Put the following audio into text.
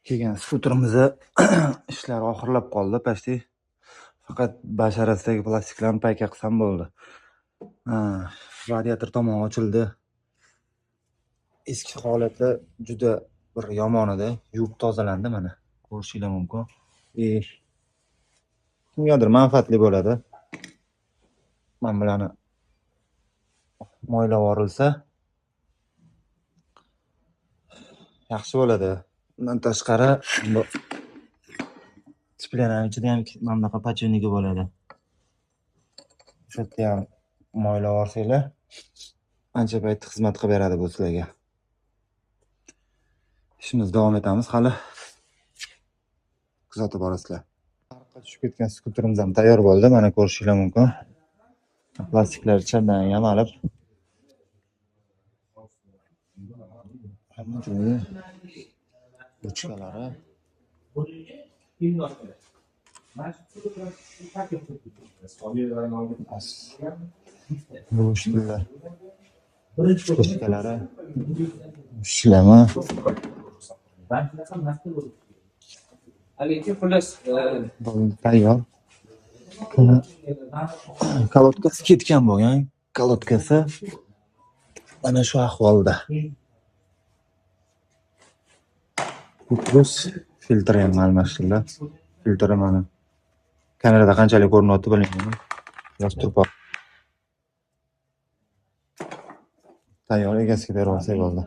Kelgan skuterimizni ishlari oxirlab qoldi почти. Faqat basharasidagi plastiklarni payka qilsam bo'ldi. Radiator tomoni ochildi. Eski holati juda bir yomon edi. Yuvib tozalandi mana. Ko'rishinglar mumkin. Kimgadir manfaatli bo'ladi. Mana bularni moylab yuborilsa yaxshi bo'ladi. Undan tashqari bu spleraning ichida ham mana bunaqa pachinigi bo'ladi. O'sha yerda ham moylab yuborsanglar ancha payt xizmat qilib beradi bu sizlarga. Ishimizni davom etamiz hali. Kuzatib borasizlar. Narxga tushib ketgan skuterimiz ham tayyor bo'ldi. Mana ko'rishinglar mumkin. Plastiklar chaldan yamalib. Hamma joyi ruchkalari. Ruchkalar. Ruchkalari. Shlama. Tayyor. Kolodkasi ketgan bo'lgan. Kolodkasi mana shu ahvolda. Plus filtri ham almashtirildi. Filtri mana kamerada qanchalik ko'rinyapti bilmayman. Yoz turib. Tayyor, egasiga berib olsak bo'ldi.